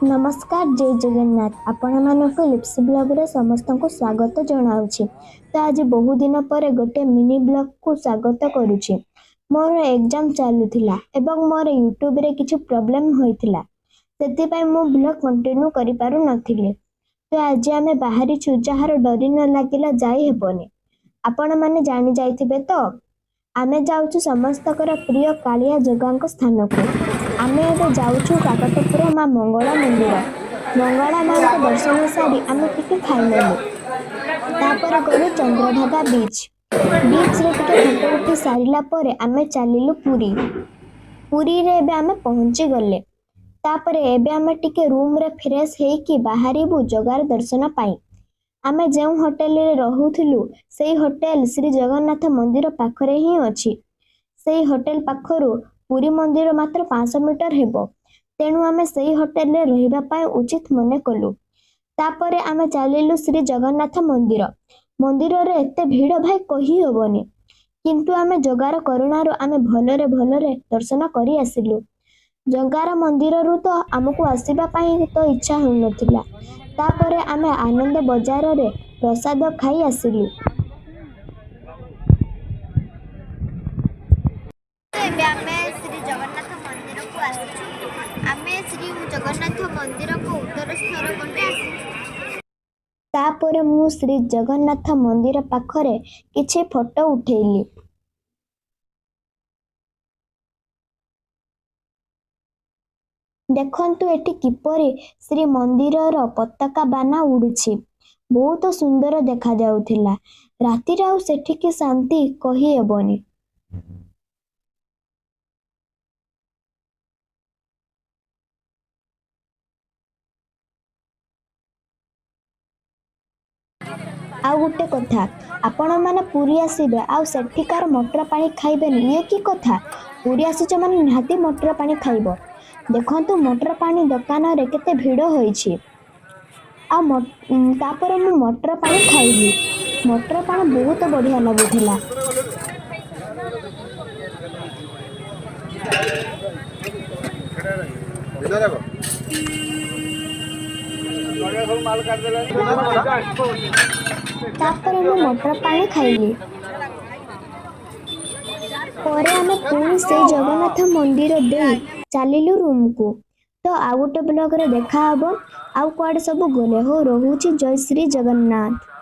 ନମସ୍କାର, ଜୟ ଜଗନ୍ନାଥ। ଆପଣମାନଙ୍କୁ ଲିପ୍ସି ବ୍ଲଗ୍ରେ ସମସ୍ତଙ୍କୁ ସ୍ୱାଗତ ଜଣାଉଛି। ତ ଆଜି ବହୁ ଦିନ ପରେ ଗୋଟେ ମିନି ବ୍ଲଗ୍କୁ ସ୍ୱାଗତ କରୁଛି। ମୋର ଏକ୍ଜାମ୍ ଚାଲୁଥିଲା ଏବଂ ମୋର ୟୁଟ୍ୟୁବରେ କିଛି ପ୍ରୋବ୍ଲେମ୍ ହୋଇଥିଲା, ସେଥିପାଇଁ ମୁଁ ବ୍ଲଗ୍ କଣ୍ଟିନ୍ୟୁ କରିପାରୁନଥିଲି। ତ ଆଜି ଆମେ ବାହାରିଛୁ, ଯାହାର ଡୋରି ନ ଲାଗିଲା ଯାଇ ହେବନି। ଆପଣମାନେ ଜାଣି ଯାଇଥିବେ। ତ ଆମେ ଯାଉଛୁ ସମସ୍ତଙ୍କର ପ୍ରିୟ କାଳିଆ ଜଗାଙ୍କ ସ୍ଥାନକୁ। ଆମେ ଏବେ ଯାଉଛୁ କାକଟପୁର ମା ମଙ୍ଗଳା ମନ୍ଦିର। ମଙ୍ଗଳା ମାଙ୍କ ଦର୍ଶନ ସାରି ଆମେ ଟିକେ ଖାଇନେଲୁ। ତାପରେ ଗଲୁ ଚନ୍ଦ୍ରଭାଗା ବିଚ୍। ବିଚ୍ରେ ଟିକେ ଫଟୋ ଉଠି ସାରିଲା ପରେ ଆମେ ଚାଲିଲୁ ପୁରୀ। ପୁରୀରେ ଏବେ ଆମେ ପହଞ୍ଚି ଗଲେ। ତାପରେ ଏବେ ଆମେ ଟିକେ ରୁମ୍ରେ ଫ୍ରେଶ୍ ହେଇକି ବାହାରିବୁ ଜଗାର ଦର୍ଶନ ପାଇଁ। ଆମେ ଯେଉଁ ହୋଟେଲରେ ରହୁଥିଲୁ, ସେଇ ହୋଟେଲ ଶ୍ରୀ ଜଗନ୍ନାଥ ମନ୍ଦିର ପାଖରେ ହିଁ ଅଛି। ସେଇ ହୋଟେଲ ପାଖରୁ ପୁରୀ ମନ୍ଦିର ମାତ୍ର 500 ମିଟର ହେବ। ତେଣୁ ଆମେ ସେଇ ହୋଟେଲରେ ରହିବା ପାଇଁ ଉଚିତ ମନେ କଲୁ। ତାପରେ ଆମେ ଚାଲିଲୁ ଶ୍ରୀ ଜଗନ୍ନାଥ ମନ୍ଦିର। ମନ୍ଦିରରେ ଏତେ ଭିଡ଼ ଭାଇ, କହି ହେବନି। କିନ୍ତୁ ଆମେ ଜଗାର କରୁଣାରୁ ଆମେ ଭଲରେ ଭଲରେ ଦର୍ଶନ କରି ଆସିଲୁ। ଜଗାର ମନ୍ଦିରରୁ ତ ଆମକୁ ଆସିବା ପାଇଁ ତ ଇଚ୍ଛା ହେଉନଥିଲା। ତାପରେ ଆମେ ଆନନ୍ଦ ବଜାରରେ ପ୍ରସାଦ ଖାଇ ଆସିଲୁ। ଏବେ ଆମେ ଶ୍ରୀ ଜଗନ୍ନାଥ ମନ୍ଦିରକୁ ଆସିଛୁ। ଆମେ ଶ୍ରୀ ଜଗନ୍ନାଥ ମନ୍ଦିରକୁ ଉତ୍ତର ସ୍ଥଳ ପଟେ ଆସିଛୁ। ତାପରେ ମୁଁ ଶ୍ରୀ ଜଗନ୍ନାଥ ମନ୍ଦିର ପାଖରେ କିଛି ଫଟୋ ଉଠେଇଲି। ଦେଖନ୍ତୁ, ଏଠି କିପରି ଶ୍ରୀମନ୍ଦିରର ପତାକା ବାନା ଉଡୁଛି। ବହୁତ ସୁନ୍ଦର ଦେଖାଯାଉଥିଲା ରାତିରେ। ଆଉ ସେଠିକି ଶାନ୍ତି କହିହେବନି। ଆଉ ଗୋଟେ କଥା, ଆପଣମାନେ ପୁରୀ ଆସିବେ ଆଉ ସେଠିକାର ମଟର ପାଣି ଖାଇବେନି, ଇଏ କି କଥା? ପୁରୀ ଆସିଛ ମାନେ ନିହାତି ମଟର ପାଣି ଖାଇବ। ଦେଖନ୍ତୁ, ମଟର ପାଣି ଦୋକାନରେ କେତେ ଭିଡ଼ ହୋଇଛି। ଆଉ ତାପରେ ମୁଁ ମଟର ପାଣି ଖାଇଲି। ମଟର ପାଣି ବହୁତ ବଢ଼ିଆ ଲାଗୁଥିଲା। ତାପରେ ମୁଁ ମଟର ପାଣି ଖାଇଲି। ପରେ ଆମେ ପୁଣି ସେଇ ଜଗନ୍ନାଥ ମନ୍ଦିର ଦେଇ ଚାଲିଲୁ ରୁମକୁ। ତ ଆଉ ଗୋଟେ ବ୍ଲଗରେ ଦେଖା ହବ, ଆଉ କୁଆଡ଼େ ସବୁ ଗଲେ। ହଉ, ରହୁଛି। ଜୟ ଶ୍ରୀ ଜଗନ୍ନାଥ।